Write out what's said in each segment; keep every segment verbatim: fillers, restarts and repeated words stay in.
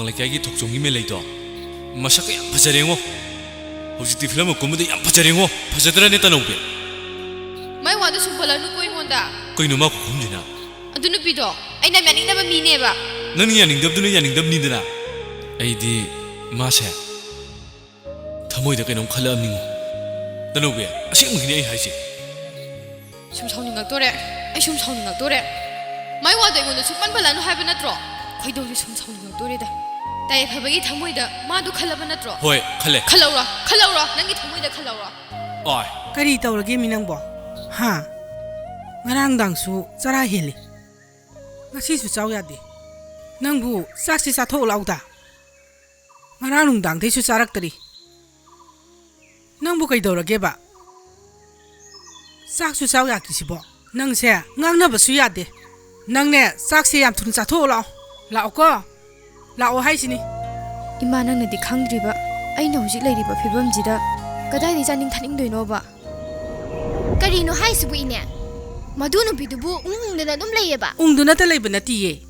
ꯂꯩꯀꯥꯏꯒꯤ ꯊꯣꯛꯆꯣꯝꯒꯤ ꯃꯦꯂꯩꯗꯣ ꯃꯁꯛꯀ ꯌꯥꯝ ꯐꯖꯔꯦꯉꯣ꯫ ꯍꯧꯖꯤꯛꯇꯤ ꯐꯤꯂꯝꯒ ꯀꯨꯝꯕꯗ ꯌꯥꯝ ꯐꯖꯔꯦꯉꯣ꯫ ꯐꯖꯗ꯭ꯔꯅꯦ ꯇꯅꯧꯕꯤ? ꯃꯥꯏ ꯋꯥꯗꯣ ꯁꯨꯝ ꯄꯜꯂꯛꯅꯨꯀꯣ ꯑꯩꯉꯣꯟꯗ꯫ ꯀꯩꯅꯣ ꯃꯥ ꯈꯨꯈꯨꯝꯁꯤꯅ? ꯑꯗꯨ ꯅꯨꯄꯤꯗꯣ ꯑꯩꯅ ꯌꯥꯅꯤꯡꯗꯕ ꯃꯤꯅꯦꯕ꯫ ꯅꯪꯅ ꯌꯥꯅꯤꯡꯗꯕꯗꯨꯅ ꯌꯥꯅꯤꯡꯗꯕꯅꯤꯗꯅ꯫ ꯑꯩꯗꯤ ꯃꯥꯁꯦ ꯊꯃꯣꯏꯗ ꯀꯩꯅꯣꯝ ꯈꯜꯂꯛꯑꯕꯅꯤꯉꯣ꯫ ꯇꯅꯧꯕꯤ, ꯑꯁꯦꯡꯕꯒꯤꯅꯤ ꯑꯩ ꯍꯥꯏꯁꯦ꯫ ꯁꯨꯝ ꯁꯥꯎꯅꯤꯡꯉꯛꯇꯣꯔꯦ꯫ ꯑꯩ ꯁꯨꯝ ꯁꯥꯎꯅꯤꯡꯉꯛꯇꯣꯔꯦ꯫ ꯃꯥꯏ ꯋꯥꯗꯣ ꯑꯩꯉꯣꯟꯗ ꯁꯨꯡꯄꯟ ꯄꯜꯂꯛꯅꯨ ꯍꯥꯏꯕ ꯅꯠꯇ꯭ꯔꯣ? ꯈꯣꯏꯗꯧꯁꯦ ꯁꯨꯝ ꯁꯥꯎꯅꯤꯡꯉꯛꯇꯣꯔꯦꯗ꯫ ꯇꯥꯏꯌꯦꯐꯕꯒꯤ ꯊꯃꯣꯏꯗ ꯃꯥꯗꯣ ꯈꯜꯂꯕ ꯅꯠꯇ꯭ꯔꯣ? ꯍꯣꯏ, ꯈꯜꯂꯦ꯫ ꯈꯜꯍꯧꯔꯣ, ꯈꯜꯍꯧꯔꯣ, ꯅꯪꯒꯤ ꯊꯃꯣꯏꯗ ꯈꯜꯍꯧꯔꯣ꯫ ꯑꯣꯏ꯫ ꯀꯔꯤ ꯇꯧꯔꯒꯦ ꯃꯤ ꯅꯪꯕꯣ? ꯍꯥ? ꯉꯔꯥꯡꯗꯥꯡꯁꯨ ꯆꯔꯥ ꯍꯦꯜꯂꯤ꯫ ꯉꯁꯤꯁꯨ ꯆꯥꯎ ꯌꯥꯗꯦ꯫ ꯅꯪꯕꯨ ꯆꯥꯛꯁꯤ ꯆꯥꯊꯣꯛꯎ ꯂꯥꯎꯗ꯫ ꯉꯔꯥꯡ ꯅꯨꯡꯗꯥꯡꯗꯩꯁꯨ ꯆꯥꯔꯛꯇꯔꯤ꯫ ꯅꯪꯕꯨ ꯀꯩꯗꯧꯔꯒꯦꯕ? ꯆꯥꯛꯁꯨ ꯆꯥꯎ ꯌꯥꯗ꯭ꯔꯤꯁꯤꯕꯣ? ꯅꯪꯁꯦ ꯉꯥꯡꯅꯕꯁꯨ ꯌꯥꯗꯦ꯫ ꯅꯪꯅꯦ ꯆꯥꯛꯁꯦ ꯌꯥꯝ ꯊꯨꯅ ꯆꯥꯊꯣꯛꯎ ꯂꯥꯛꯑꯣ꯫ ꯂꯥꯛꯑꯣꯀꯣ꯫ ꯂꯥꯛꯑꯣ ꯍꯥꯏꯁꯤꯅꯤ꯫ ꯏꯃꯥ, ꯅꯪꯅꯗꯤ ꯈꯪꯗ꯭ꯔꯤꯕ, ꯑꯩꯅ ꯍꯧꯖꯤꯛ ꯂꯩꯔꯤꯕ ꯐꯤꯕꯝꯁꯤꯗ ꯀꯗꯥꯏꯗꯒꯤ ꯆꯥꯅꯤꯡ ꯊꯛꯅꯤꯡꯗꯣꯏꯅꯣꯕ? ꯀꯔꯤꯅꯣ ꯍꯥꯏꯁꯤꯕꯨ ꯏꯅꯦ? ꯃꯗꯨ ꯅꯨꯄꯤꯗꯨꯕꯨ ꯎꯪ ꯎꯪꯗꯅ ꯑꯗꯨꯝ ꯂꯩꯌꯦꯕ? ꯎꯪꯗꯨꯅꯇ ꯂꯩꯕ ꯅꯠꯇꯤꯌꯦ꯫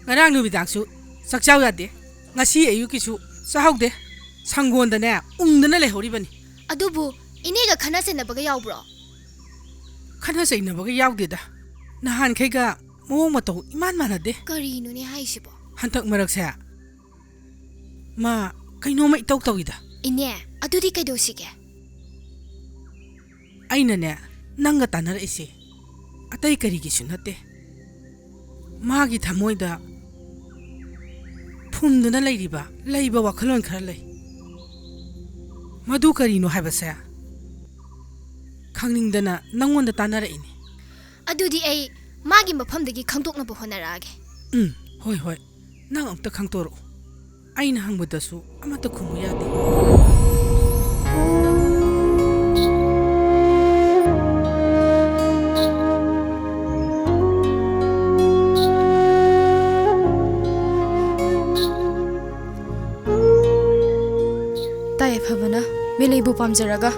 ꯉꯔꯥꯡ ꯅꯨꯃꯤꯗꯥꯡꯁꯨ ꯆꯥꯛ ꯆꯥꯎ ꯌꯥꯗꯦ꯫ ꯉꯁꯤ ꯑꯌꯨꯛꯀꯤꯁꯨ ꯆꯥꯍꯧꯗꯦ꯫ ꯁꯪꯒꯣꯟꯗꯅꯦ ꯎꯪꯗꯅ ꯂꯩꯍꯧꯔꯤꯕꯅꯤ꯫ ꯑꯗꯨꯕꯨ ꯏꯅꯦꯒ ꯈꯠꯅ ꯆꯩꯅꯕꯒ ꯌꯥꯎꯕ꯭ꯔꯣ? ꯈꯠꯅ ꯆꯩꯅꯕꯒ ꯌꯥꯎꯗꯦꯗ꯫ ꯅꯍꯥꯟꯈꯩꯒ ꯃꯑꯣꯡ ꯃꯇꯧ ꯏꯃꯥꯟ ꯃꯥꯟꯅꯗꯦ꯫ ꯀꯔꯤꯅꯣꯅꯦ ꯍꯥꯏꯁꯤꯕꯣ? ꯍꯟꯗꯛ ꯃꯔꯛꯁꯦ ꯃꯥ ꯀꯩꯅꯣꯝꯃ ꯏꯇꯧ ꯇꯧꯏꯗ꯫ ꯏꯅꯦ, ꯑꯗꯨꯗꯤ ꯀꯩꯗꯧꯁꯤꯒꯦ? ꯑꯩꯅꯅꯦ ꯅꯪꯒ ꯇꯥꯟꯅꯔꯛꯏꯁꯦ ꯑꯇꯩ ꯀꯔꯤꯒꯤꯁꯨ ꯅꯠꯇꯦ꯫ ꯃꯥꯒꯤ ꯊꯃꯣꯏꯗ ꯐꯨꯝꯗꯨꯅ ꯂꯩꯔꯤꯕ, ꯂꯩꯕ ꯋꯥꯈꯜꯂꯣꯟ ꯈꯔ ꯂꯩ꯫ ꯃꯗꯨ ꯀꯔꯤꯅꯣ ꯍꯥꯏꯕꯁꯦ ꯈꯪꯅꯤꯡꯗꯅ ꯅꯪꯉꯣꯟꯗ ꯇꯥꯟꯅꯔꯛꯏꯅꯤ꯫ ꯑꯗꯨꯗꯤ ꯑꯩ ꯃꯥꯒꯤ ꯃꯐꯝꯗꯒꯤ ꯈꯪꯗꯣꯛꯅꯕ ꯍꯣꯠꯅꯔꯛꯑꯒꯦ꯫ ꯎꯝ, ꯍꯣꯏ, ꯍꯣꯏ꯫ ꯅꯪ ꯑꯝꯇ ꯈꯪꯇꯣꯔꯛꯎ꯫ ꯑꯩꯅ ꯍꯪꯕꯗꯁꯨ ꯑꯃꯠꯇ ꯈꯨꯝꯃꯨ ꯌꯥꯗꯦ꯫ ꯇꯥꯏꯌꯦꯐꯕꯅ ꯃꯦꯂꯩꯕꯨ ꯄꯥꯝꯖꯔꯒ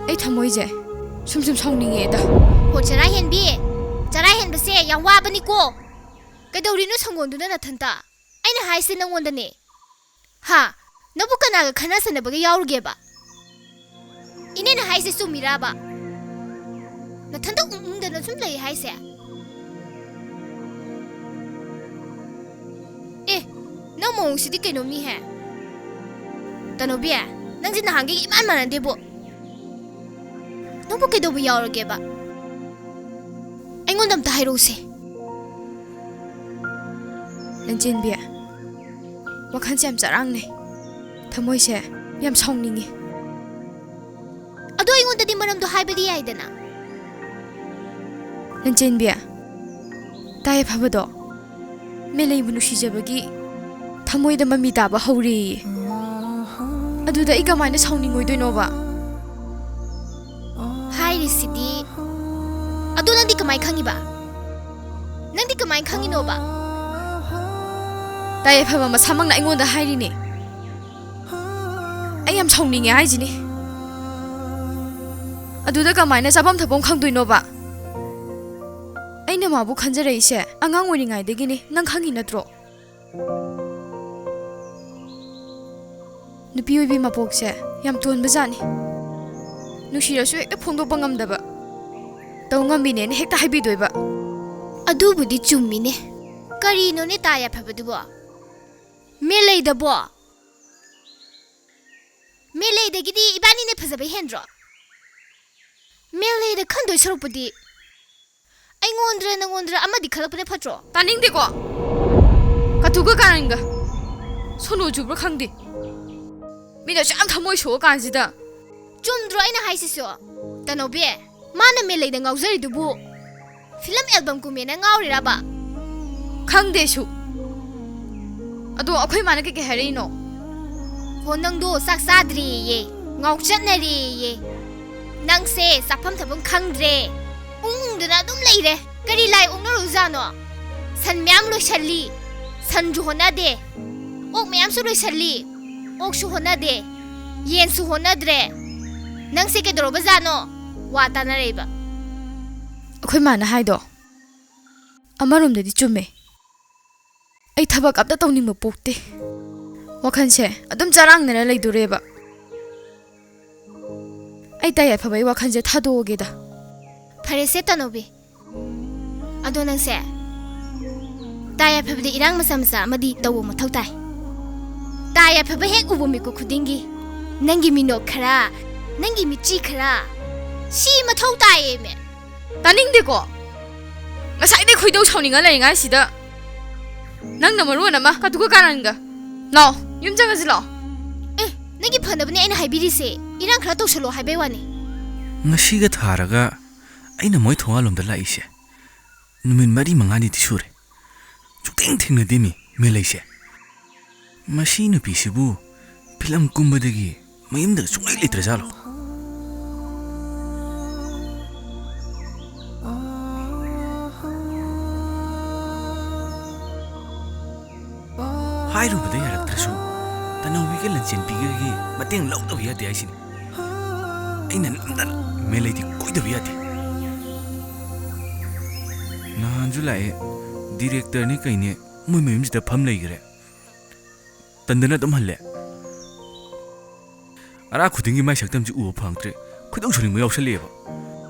ꯑꯩ ꯊꯃꯣꯏꯁꯦ ꯁꯨꯝ ꯁꯨꯝ ꯁꯥꯎꯅꯤꯡꯉꯦꯗ꯫ ꯍꯣ, ꯆꯔꯥ ꯍꯦꯟꯕꯤ! ꯆꯔꯥ ꯍꯦꯟꯕꯁꯦ ꯌꯥꯝ ꯋꯥꯕꯅꯤꯀꯣ꯫ ꯀꯩꯗꯧꯔꯤꯅꯣ ꯁꯪꯒꯣꯟꯗꯨꯅ ꯅꯊꯟꯇ? ꯑꯩꯅ ꯍꯥꯏꯁꯦ ꯅꯪꯉꯣꯟꯗꯅꯦ꯫ ꯍꯥ? ꯅꯪꯕꯨ ꯀꯅꯥꯒ ꯈꯠꯅ ꯆꯩꯅꯕꯒ ꯌꯥꯎꯔꯨꯒꯦꯕ? ꯏꯅꯦꯅ ꯍꯥꯏꯁꯦ ꯆꯨꯝꯃꯤꯔꯕ? ꯅꯊꯟꯇ ꯎꯪ ꯎꯪꯗꯅ ꯁꯨꯝ ꯂꯩ ꯍꯥꯏꯁꯦ? ꯑꯦ, ꯅꯪ ꯃꯑꯣꯡꯁꯤꯗꯤ ꯀꯩꯅꯣꯝꯅꯤꯍꯦ꯫ ꯇꯅꯣꯕꯤ, ꯅꯪꯁꯦ ꯅꯍꯥꯟꯒꯩ ꯏꯃꯥꯟ ꯃꯥꯟꯅꯗꯦꯕꯣ꯫ ꯅꯪꯕꯨ ꯀꯩꯗꯧꯕ ꯌꯥꯎꯔꯒꯦꯕ? ꯑꯩꯉꯣꯟꯗ ꯑꯝꯇ ꯍꯥꯏꯔꯛꯎꯁꯦ꯫ ꯂꯟꯆꯦꯟꯕꯤ, ꯋꯥꯈꯜꯁꯦ ꯌꯥꯝ ꯆꯔꯥꯡꯅꯩ꯫ ꯊꯃꯣꯏꯁꯦ ꯌꯥꯝ ꯁꯥꯎꯅꯤꯡꯉꯤ꯫ ꯑꯗꯣ ꯑꯩꯉꯣꯟꯗꯗꯤ ꯃꯔꯝꯗꯣ ꯍꯥꯏꯕꯗꯤ ꯌꯥꯏꯗꯅ꯫ ꯂꯟꯆꯦꯟꯕꯤ, ꯇꯥ ꯌꯥꯏꯐꯕꯗꯣ ꯃꯦꯂꯩꯕꯨ ꯅꯨꯡꯁꯤꯖꯕꯒꯤ ꯊꯃꯣꯏꯗ ꯃꯃꯤ ꯇꯥꯕ ꯍꯧꯔꯦꯌꯦ꯫ ꯑꯗꯨꯗ ꯑꯩ ꯀꯃꯥꯏꯅ ꯁꯥꯎꯅꯤꯡꯉꯣꯏꯗꯣꯏꯅꯣꯕ? ꯍꯥꯏꯔꯤꯁꯤꯗꯤ꯫ ꯑꯗꯣ ꯅꯪꯗꯤ ꯀꯃꯥꯏ ꯈꯪꯉꯤꯕ? ꯅꯪꯗꯤ ꯀꯃꯥꯏ ꯈꯪꯉꯤꯅꯣꯕ? ꯇꯥ ꯌꯥꯏꯐꯕ ꯃꯁꯥꯃꯛꯅ ꯑꯩꯉꯣꯟꯗ ꯍꯥꯏꯔꯤꯅꯦ꯫ ꯑꯩ ꯌꯥꯝ ꯁꯥꯎꯅꯤꯡꯉꯦ ꯍꯥꯏꯁꯤꯅꯤ꯫ ꯑꯗꯨꯗ ꯀꯃꯥꯏꯅ ꯆꯥꯐꯝ ꯊꯛꯐꯝ ꯈꯪꯗꯣꯏꯅꯣꯕ? ꯑꯩꯅ ꯃꯥꯕꯨ ꯈꯟꯖꯔꯛꯏꯁꯦ ꯑꯉꯥꯡ ꯑꯣꯏꯔꯤꯉꯩꯗꯒꯤꯅꯤ, ꯅꯪ ꯈꯪꯉꯤ ꯅꯠꯇ꯭ꯔꯣ? ꯅꯨꯄꯤ ꯑꯣꯏꯕꯤ ꯃꯄꯣꯛꯁꯦ ꯌꯥꯝ ꯇꯣꯟꯕꯖꯥꯠꯅꯤ꯫ ꯅꯨꯡꯁꯤꯔꯁꯨ ꯍꯦꯛꯇ ꯐꯣꯡꯗꯣꯛꯄ ꯉꯝꯗꯕ꯫ ꯇꯧ ꯉꯝꯃꯤꯅꯦꯅ ꯍꯦꯛꯇ ꯍꯥꯏꯕꯤꯗꯣꯏꯕ꯫ ꯑꯗꯨꯕꯨꯗꯤ ꯆꯨꯝꯃꯤꯅꯦ꯫ ꯀꯔꯤꯅꯣꯅꯦ ꯇꯥ ꯌꯥꯏꯐꯕꯗꯨꯕꯣ? ꯃꯦꯂꯩꯗꯕꯣ? ꯃꯦꯂꯩꯗꯒꯤꯗꯤ ꯏꯕꯥꯅꯤꯅ ꯐꯖꯕ ꯍꯦꯟꯗ꯭ꯔꯣ? ꯃꯦꯂꯩꯗ ꯈꯟꯗꯣꯏ ꯁꯔꯨꯛꯄꯨꯗꯤ ꯑꯩꯉꯣꯟꯗꯔ ꯅꯪꯉꯣꯟꯗꯔ ꯑꯃꯗꯤ ꯈꯜꯂꯛꯄꯅ ꯐꯠꯇ꯭ꯔꯣ? ꯇꯥꯅꯤꯡꯗꯦꯀꯣ꯫ ꯀꯇꯨꯒ ꯀꯥꯔꯟꯒ꯫ ꯁꯣꯅꯣ ꯆꯨꯕ꯭ꯔꯥ ꯈꯪꯗꯦ꯫ ꯃꯤꯅ ꯑꯁꯨꯛ ꯌꯥꯝ ꯊꯃꯣꯏ ꯁꯣꯛꯑꯀꯥꯟꯁꯤꯗ꯫ ꯆꯨꯝꯗ꯭ꯔꯣ ꯑꯩꯅ ꯍꯥꯏꯁꯤꯁꯨ? ꯇꯅꯧꯕꯤ, ꯃꯥꯅ ꯃꯦꯂꯩꯗ ꯉꯥꯎꯖꯔꯤꯗꯨꯕꯨ ꯐꯤꯂꯝ ꯑꯦꯜꯕꯝ ꯀꯨꯝꯃꯦꯅ ꯉꯥꯎꯔꯤꯔꯕ? ꯈꯪꯗꯦ ꯑꯩꯁꯨ꯫ ꯑꯗꯣ ꯑꯩꯈꯣꯏ ꯃꯥꯅ ꯀꯩꯀꯩ ꯍꯥꯏꯔꯛꯏꯅꯣ? ꯍꯣ, ꯅꯪꯗꯣ ꯆꯥꯛ ꯆꯥꯗ꯭ꯔꯦꯌꯦ, ꯉꯥꯎꯆꯠꯅꯔꯦꯌꯦ꯫ ꯅꯪꯁꯦ ꯆꯥꯐꯝ ꯊꯛꯐꯝ ꯈꯪꯗ꯭ꯔꯦ, ꯎꯪ ꯎꯪꯗꯅ ꯑꯗꯨꯝ ꯂꯩꯔꯦ꯫ ꯀꯔꯤ ꯂꯥꯏ ꯑꯣꯛꯅꯔꯨꯖꯥꯠꯅꯣ? ꯁꯟ ꯃꯌꯥꯝ ꯂꯣꯏꯁꯜꯂꯤ, ꯁꯟꯁꯨ ꯍꯣꯠꯅꯗꯦ꯫ ꯑꯣꯛ ꯃꯌꯥꯝꯁꯨ ꯂꯣꯏꯁꯜꯂꯤ, ꯑꯣꯛꯁꯨ ꯍꯣꯠꯅꯗꯦ, ꯌꯦꯟꯁꯨ ꯍꯣꯠꯅꯗ꯭ꯔꯦ꯫ ꯅꯪꯁꯦ ꯀꯩꯗꯧꯔꯕꯖꯥꯠꯅꯣ? ꯋꯥ ꯇꯥꯅꯔꯛꯏꯕ꯫ ꯑꯩꯈꯣꯏ ꯃꯥꯅ ꯍꯥꯏꯗꯣ ꯑꯃꯔꯣꯝꯗꯗꯤ ꯆꯨꯝꯃꯦ꯫ ꯑꯩ ꯊꯕꯛ ꯑꯝꯇ ꯇꯧꯅꯤꯡꯕ ꯄꯣꯛꯇꯦ꯫ ꯋꯥꯈꯜꯁꯦ ꯑꯗꯨꯝ ꯆꯔꯥꯡꯅꯔ ꯂꯩꯗꯣꯔꯦꯕ꯫ ꯑꯩ ꯇꯥꯏ ꯌꯥꯏꯐꯕꯒꯤ ꯋꯥꯈꯜꯁꯦ ꯊꯥꯗꯣꯛꯑꯒꯦꯗ꯫ ꯐꯔꯦꯁꯦ ꯇꯅꯧꯕꯤ, ꯑꯗꯣ ꯅꯪꯁꯦ ꯇꯥꯏ ꯌꯥꯏꯐꯕꯗ ꯏꯔꯥꯡ ꯃꯆꯥ ꯃꯆꯥ ꯑꯃꯗꯤ ꯇꯧꯕ ꯃꯊꯧ ꯇꯥꯏ꯫ ꯇꯥꯏ ꯌꯥꯏꯐꯕ ꯍꯦꯛ ꯎꯕ ꯃꯤꯀꯨꯞ ꯈꯨꯗꯤꯡꯒꯤ ꯅꯪꯒꯤ ꯃꯤꯅꯣꯛ ꯈꯔ, ꯅꯪꯒꯤ ꯃꯤꯠꯆꯤ ꯈꯔ, ꯁꯤ ꯃꯊꯧ ꯇꯥꯏꯌꯦꯃꯦ꯫ ꯇꯥꯅꯤꯡꯗꯦꯀꯣ꯫ ꯉꯁꯥꯏꯗꯩ ꯈꯣꯏꯗꯧ ꯁꯥꯎꯅꯤꯡꯉ ꯂꯩꯔꯤꯉꯥꯏꯁꯤꯗ ꯅꯪꯅ ꯃꯔꯣꯟ ꯑꯃ ꯀꯇꯨꯀ ꯀꯥꯔꯟꯒ꯫ ꯂꯥꯛꯑꯣ, ꯌꯨꯝ ꯆꯪꯉꯁꯤ ꯂꯥꯛꯑꯣ꯫ ꯑꯦ, ꯅꯪꯒꯤ ꯐꯅꯕꯅꯦ ꯑꯩꯅ ꯍꯥꯏꯕꯤꯔꯤꯁꯦ, ꯏꯔꯥꯡ ꯈꯔ ꯇꯧꯁꯜꯂꯣ ꯍꯥꯏꯕꯩ ꯋꯥꯅꯤ꯫ ꯉꯁꯤꯒ ꯊꯥꯔꯒ ꯑꯩꯅ ꯃꯣꯏ ꯊꯣꯡꯒꯥꯜꯂꯣꯝꯗ ꯂꯥꯛꯏꯁꯦ ꯅꯨꯃꯤꯠ ꯃꯔꯤ ꯃꯉꯥꯅꯤꯗꯤ ꯁꯨꯔꯦ꯫ ꯁꯨꯛꯊꯦꯡ ꯊꯦꯡꯅꯗꯦꯃꯤ ꯃꯦꯂꯩꯁꯦ꯫ ꯃꯁꯤ ꯅꯨꯄꯤꯁꯤꯕꯨ ꯐꯤꯂꯝ ꯀꯨꯝꯕꯗꯒꯤ ꯃꯌꯨꯝꯗꯒ ꯁꯨꯡꯂꯩ ꯂꯩꯇ꯭ꯔꯖꯥꯠꯂꯣ? ꯍꯥꯏꯔꯨꯕꯗ ꯌꯥꯔꯛꯇ꯭ꯔꯁꯨ, ꯇꯅꯧꯕꯤꯒ ꯂꯟꯆꯦꯟꯕꯤꯒꯒꯤ ꯃꯇꯦꯡ ꯂꯧꯗꯕ ꯌꯥꯗꯦ ꯍꯥꯏꯁꯤꯅꯤ꯫ ꯑꯩꯅ ꯅꯝꯗꯅ ꯃꯦꯂꯩꯗꯤ ꯀꯣꯏꯗꯕ ꯌꯥꯗꯦ꯫ ꯅꯍꯥꯟꯁꯨ ꯂꯥꯛꯑꯦ, ꯗꯤꯔꯦꯛꯇꯔꯅꯦ ꯀꯩꯅꯦ ꯃꯣꯏ ꯃꯌꯨꯝꯁꯤꯗ ꯐꯝ ꯂꯩꯈ꯭ꯔꯦ꯫ ꯇꯟꯗꯅ ꯑꯗꯨꯝ ꯍꯜꯂꯦ꯫ ꯑꯔꯥ ꯈꯨꯗꯤꯡꯒꯤ ꯃꯥꯏ ꯁꯛꯇꯝꯁꯤ ꯎꯕ ꯐꯪꯉꯛꯇ꯭ꯔꯦ꯫ ꯈꯣꯏꯗꯧ ꯁꯥꯎꯅꯤꯡꯕ ꯌꯥꯎꯁꯜꯂꯛꯑꯦꯕ꯫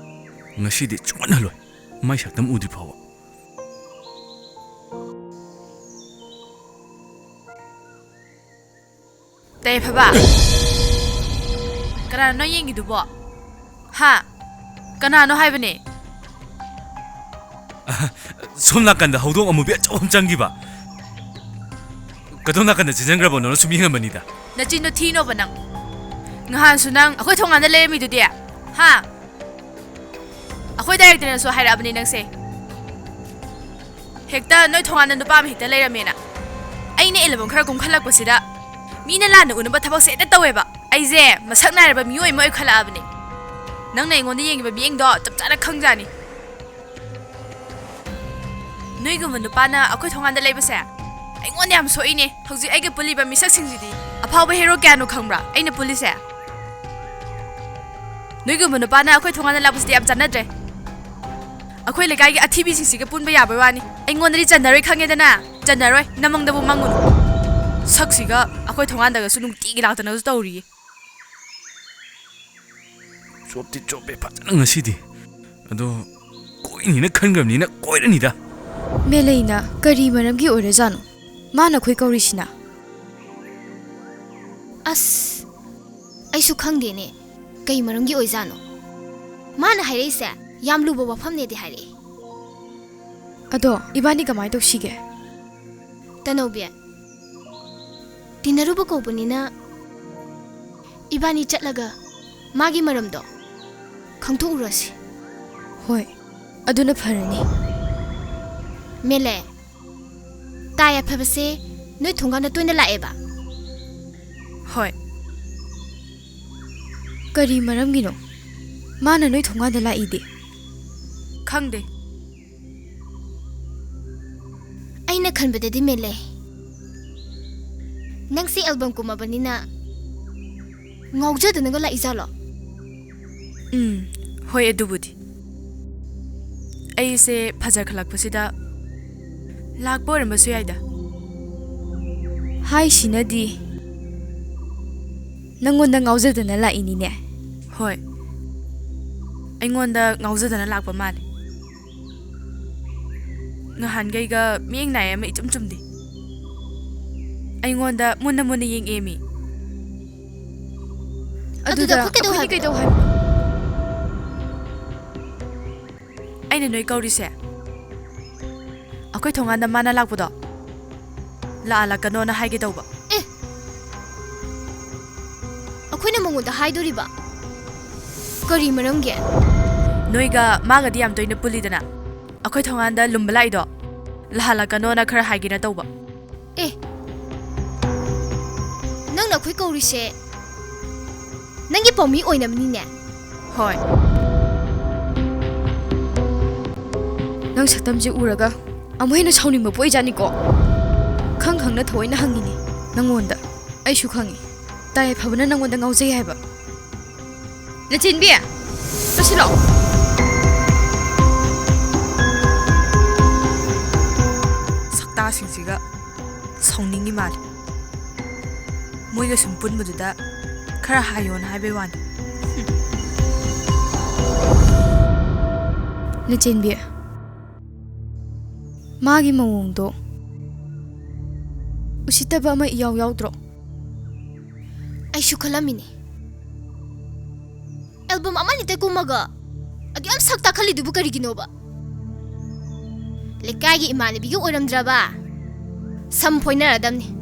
ꯉꯁꯤꯗꯤ ꯁꯨꯡꯍꯟ ꯍꯜꯂꯣꯏ, ꯃꯥꯏ ꯁꯛꯇꯝ ꯎꯗ꯭ꯔꯤ ꯐꯥꯎꯕ꯫ ꯇꯥꯏ ꯌꯥꯏꯐꯕ, ꯀꯅꯥꯅꯣ ꯅꯪ ꯌꯦꯡꯉꯤꯗꯨꯕꯣ? ꯍꯥ? ꯀꯅꯥꯅꯣ ꯍꯥꯏꯕꯅꯦ? ꯁꯣꯝ ꯅꯥꯀꯟꯗ ꯍꯧꯗꯣꯡ ꯑꯃꯨꯕꯤ ꯑꯆꯧꯕ ꯑꯃ ꯆꯪꯈꯤꯕ꯫ ꯀꯗꯣꯝ ꯅꯥꯀꯟꯗ ꯆꯦꯟꯁꯤꯟꯈ꯭ꯔꯕꯅꯣꯅ ꯁꯨꯝ ꯌꯦꯡꯉꯝꯕꯅꯤꯗ꯫ ꯅꯆꯤꯟꯗꯣ ꯊꯤꯅꯣꯕ ꯅꯪ꯫ ꯅꯍꯥꯟꯁꯨ ꯅꯪ ꯑꯩꯈꯣꯏ ꯊꯣꯡꯒꯥꯟꯗ ꯂꯩꯔꯝꯃꯤꯗꯨꯗꯤ? ꯍꯥ? ꯑꯩꯈꯣꯏ ꯗꯥꯏꯔꯦꯛꯇꯔꯅꯁꯨ ꯍꯥꯏꯔꯛꯑꯕꯅꯤ ꯅꯪꯁꯦ꯫ ꯍꯦꯛꯇ ꯅꯣꯏ ꯊꯣꯡꯒꯥꯟꯗ ꯅꯨꯄꯥ ꯑꯃ ꯍꯦꯛꯇ ꯂꯩꯔꯝꯃꯦꯅ꯫ ꯑꯩꯅ ꯑꯦꯜꯕꯝ ꯈꯔ ꯀꯨꯝꯈꯠꯂꯛꯄꯁꯤꯗ ꯃꯤꯅ ꯂꯥꯟꯅ ꯎꯅꯕ ꯊꯕꯛꯁꯦ ꯍꯦꯛꯇ ꯇꯧꯋꯦꯕ꯫ ꯑꯩꯁꯦ ꯃꯁꯛ ꯅꯥꯏꯔꯕ ꯃꯤꯑꯣꯏ ꯑꯃ ꯑꯣꯏꯈꯠꯂꯛꯑꯕꯅꯤ꯫ ꯅꯪꯅ ꯑꯩꯉꯣꯟꯗ ꯌꯦꯡꯉꯤꯕ ꯃꯤꯠꯌꯦꯡꯗꯣ ꯆꯞ ꯆꯥꯅ ꯈꯪꯖꯥꯅꯤ꯫ ꯅꯣꯏꯒꯨꯝꯕ ꯅꯨꯄꯥꯅ ꯑꯩꯈꯣꯏ ꯊꯣꯡꯒꯥꯟꯗ ꯂꯩꯕꯁꯦ ꯑꯩꯉꯣꯟꯗ ꯌꯥꯝ ꯁꯣꯛꯏꯅꯦ꯫ ꯍꯧꯖꯤꯛ ꯑꯩꯒ ꯄꯨꯜꯂꯤꯕ ꯃꯤꯁꯛꯁꯤꯡꯁꯤꯗꯤ ꯑꯐꯥꯎꯕ ꯍꯦꯔꯣ ꯀꯌꯥꯅꯣ ꯈꯪꯕ꯭ꯔꯥ ꯑꯩꯅ ꯄꯨꯜꯂꯤꯁꯦ? ꯅꯣꯏꯒꯨꯝꯕ ꯅꯨꯄꯥꯅ ꯑꯩꯈꯣꯏ ꯊꯣꯡꯒꯥꯟꯗ ꯂꯥꯛꯄꯁꯤꯗꯤ ꯌꯥꯝ ꯆꯥꯟꯅꯗ꯭ꯔꯦ꯫ ꯑꯩꯈꯣꯏ ꯂꯩꯀꯥꯏꯒꯤ ꯑꯊꯤꯕꯤꯁꯤꯡꯁꯤꯒ ꯄꯨꯟꯕ ꯌꯥꯕꯩ ꯋꯥꯅꯤ꯫ ꯑꯩꯉꯣꯟꯗꯗꯤ ꯆꯟꯅꯔꯣꯏ ꯈꯪꯉꯦꯗꯅ꯫ ꯆꯟꯅꯔꯣꯏ, ꯅꯃꯪꯗꯕꯨ ꯃꯪꯉꯨꯅꯨ꯫ ꯁꯛꯁꯤꯒ ꯑꯩꯈꯣꯏ ꯊꯣꯡꯒꯥꯟꯗꯒꯁꯨ ꯅꯨꯡꯇꯤꯒꯤ ꯂꯥꯛꯇꯅꯁꯨ ꯇꯧꯔꯤꯌꯦ꯫ ꯆꯣꯞꯇꯤ ꯆꯣꯞꯄꯦ ꯐꯖꯅ ꯉꯁꯤꯗꯤ꯫ ꯑꯗꯣ ꯀꯣꯏꯅꯤꯅ ꯈꯟꯈ꯭ꯔꯕꯅꯤꯅ ꯀꯣꯏꯔꯅꯤꯗ꯫ ꯃꯦꯂꯩꯅ ꯀꯔꯤ ꯃꯔꯝꯒꯤ ꯑꯣꯏꯔꯖꯥꯠꯅꯣ ꯃꯥꯅ ꯑꯩꯈꯣꯏ ꯀꯧꯔꯤꯁꯤꯅ? ꯑꯁ, ꯑꯩꯁꯨ ꯈꯪꯗꯦꯅꯦ, ꯀꯩ ꯃꯔꯝꯒꯤ ꯑꯣꯏꯖꯥꯠꯅꯣ? ꯃꯥꯅ ꯍꯥꯏꯔꯛꯏꯁꯦ ꯌꯥꯝ ꯂꯨꯕ ꯋꯥꯐꯝꯅꯦꯗꯤ ꯍꯥꯏꯔꯛꯑꯦ꯫ ꯑꯗꯣ ꯏꯕꯥꯅꯤ ꯀꯃꯥꯏꯅ ꯇꯧꯁꯤꯒꯦ? ꯇꯅꯧꯕꯤ, ꯇꯤꯟꯅꯔꯨꯕ ꯀꯧꯕꯅꯤꯅ ꯏꯕꯥꯅꯤ ꯆꯠꯂꯒ ꯃꯥꯒꯤ ꯃꯔꯝꯗꯣ ꯈꯪꯗꯣꯛꯎꯔꯁꯤ꯫ ꯍꯣꯏ, ꯑꯗꯨꯅ ꯐꯔꯅꯤ꯫ ꯃꯦꯂꯦ, ꯇꯥ ꯌꯥꯏꯐꯕꯁꯦ ꯅꯣꯏ ꯊꯣꯡꯒꯥꯟꯗ ꯇꯣꯏꯅ ꯂꯥꯛꯑꯦꯕ? ꯍꯣꯏ꯫ ꯀꯔꯤ ꯃꯔꯝꯒꯤꯅꯣ ꯃꯥꯅ ꯅꯣꯏ ꯊꯣꯡꯒꯥꯟꯗ ꯂꯥꯛꯏꯗꯤ? ꯈꯪꯗꯦ꯫ ꯑꯩꯅ ꯈꯟꯕꯗꯗꯤ ꯃꯦꯂꯦ, ꯅꯪꯁꯦ ꯑꯦꯜꯕꯝ ꯀꯨꯝꯃꯕꯅꯤꯅ ꯉꯥꯎꯖꯗꯅꯒ ꯂꯥꯛꯏꯖꯥꯠꯂꯣ? ꯎꯝ, ꯍꯣꯏ, ꯑꯗꯨꯕꯨꯗꯤ꯫ ꯑꯩꯁꯦ ꯐꯖꯈꯠꯂꯛꯄꯁꯤꯗ ꯂꯥꯛꯄ ꯑꯣꯏꯔꯝꯕꯁꯨ ꯌꯥꯏꯗ꯫ ꯍꯥꯏꯁꯤꯅꯗꯤ ꯅꯪꯉꯣꯟꯗ ꯉꯥꯎꯖꯗꯅ ꯂꯥꯛꯏꯅꯤꯅꯦ꯫ ꯍꯣꯏ, ꯑꯩꯉꯣꯟꯗ ꯉꯥꯎꯖꯗꯅ ꯂꯥꯛꯄ ꯃꯥꯜꯂꯦ꯫ ꯉꯍꯥꯟꯈꯩꯒ ꯃꯤꯠꯌꯦꯡ ꯅꯥꯏ ꯑꯃ ꯏꯆꯨꯝ ꯆꯨꯝꯗꯦ꯫ ꯑꯩꯉꯣꯟꯗ ꯃꯨꯟꯅ ꯃꯨꯟꯅ ꯌꯦꯡꯉꯦꯃꯤ꯫ ꯑꯗꯨꯗ ꯑꯗꯨꯗ ꯑꯩꯈꯣꯏ ꯀꯩꯗꯧ ꯑꯩꯈꯣꯏꯅꯤ ꯍꯥꯏꯕꯅꯣ? ꯀꯩꯗꯧ ꯍꯥꯏꯕꯅꯣ? ꯑꯩꯅ ꯅꯣꯏ ꯀꯧꯔꯤꯁꯦ ꯑꯩꯈꯣꯏ ꯊꯣꯡꯒꯥꯟꯗ ꯃꯥꯅ ꯂꯥꯛꯄꯗꯣ ꯂꯥꯛꯍꯜꯂꯛꯀꯅꯣꯅ ꯍꯥꯏꯒꯦ ꯇꯧꯕ꯫ ꯑꯦ! ꯑꯩꯈꯣꯏꯅ ꯃꯉꯣꯟꯗ ꯍꯥꯏꯗꯣꯔꯤꯕ? ꯀꯔꯤ ꯃꯔꯝꯒꯤ? ꯅꯣꯏꯒ ꯃꯥꯒꯗꯤ ꯌꯥꯝ ꯇꯣꯏꯅ ꯄꯨꯜꯂꯤꯗꯅ, ꯑꯩꯈꯣꯏ ꯊꯣꯡꯒꯥꯟꯗ ꯂꯨꯝꯕ ꯂꯥꯛꯏꯗꯣ ꯂꯥꯛꯍꯜꯂꯛꯀꯅꯣꯅ ꯈꯔ ꯍꯥꯏꯒꯦꯅ ꯇꯧꯕ꯫ ꯑꯦ! ꯅꯪꯅ ꯑꯩꯈꯣꯏ ꯀꯧꯔꯤꯁꯦ ꯅꯪꯒꯤ ꯄꯥꯎꯃꯤ ꯑꯣꯏꯅꯕꯅꯤꯅꯦ꯫ ꯍꯣꯏ꯫ ꯅꯪ ꯁꯛꯇꯝꯁꯦ ꯎꯔꯒ ꯑꯃꯨꯛ ꯍꯦꯟꯅ ꯁꯥꯎꯅꯤꯡꯕ ꯄꯣꯛꯏꯖꯥꯠꯅꯤꯀꯣ꯫ ꯈꯪ ꯈꯪꯅ ꯊꯑꯣꯏꯅ ꯍꯪꯉꯤꯅꯦ ꯅꯪꯉꯣꯟꯗ꯫ ꯑꯩꯁꯨ ꯈꯪꯉꯤ, ꯇꯥ ꯌꯥꯏꯐꯕꯅ ꯅꯪꯉꯣꯟꯗ ꯉꯥꯎꯖꯩ ꯍꯥꯏꯕ꯫ ꯂꯟꯆꯦꯟꯕꯤ, ꯆꯠꯁꯤꯜꯂꯛꯑꯣ꯫ ꯁꯛꯇꯥꯁꯤꯡꯁꯤꯒ ꯁꯥꯎꯅꯤꯡꯉꯤ ꯃꯥꯜꯂꯦ꯫ ꯃꯣꯏꯒ ꯁꯨꯝ ꯄꯨꯟꯕꯗꯨꯗ ꯈꯔ ꯍꯥꯏꯌꯣꯅ ꯍꯥꯏꯕꯩ ꯋꯥꯅꯤ꯫ ꯂꯟꯆꯦꯟꯕꯤ, ꯃꯥꯒꯤ ꯃꯑꯣꯡꯗꯣ ꯎꯁꯤꯠꯇꯕ ꯑꯃ ꯏꯌꯥꯎ ꯌꯥꯎꯗ꯭ꯔꯣ? ꯑꯩꯁꯨ ꯈꯜꯂꯝꯃꯤꯅꯦ꯫ ꯑꯦꯜꯕꯝ ꯑꯃꯅꯤꯇ ꯀꯨꯝꯃꯒ ꯑꯗꯨ ꯌꯥꯝ ꯁꯛ ꯇꯥꯛꯈꯠꯂꯤꯗꯨꯕꯨ ꯀꯔꯤꯒꯤꯅꯣꯕ? ꯂꯩꯀꯥꯏꯒꯤ ꯏꯃꯥꯟꯅꯕꯤꯒ ꯑꯣꯏꯔꯝꯗ꯭ꯔꯕ? ꯁꯝ ꯐꯣꯏꯅꯔꯗꯝꯅꯤ꯫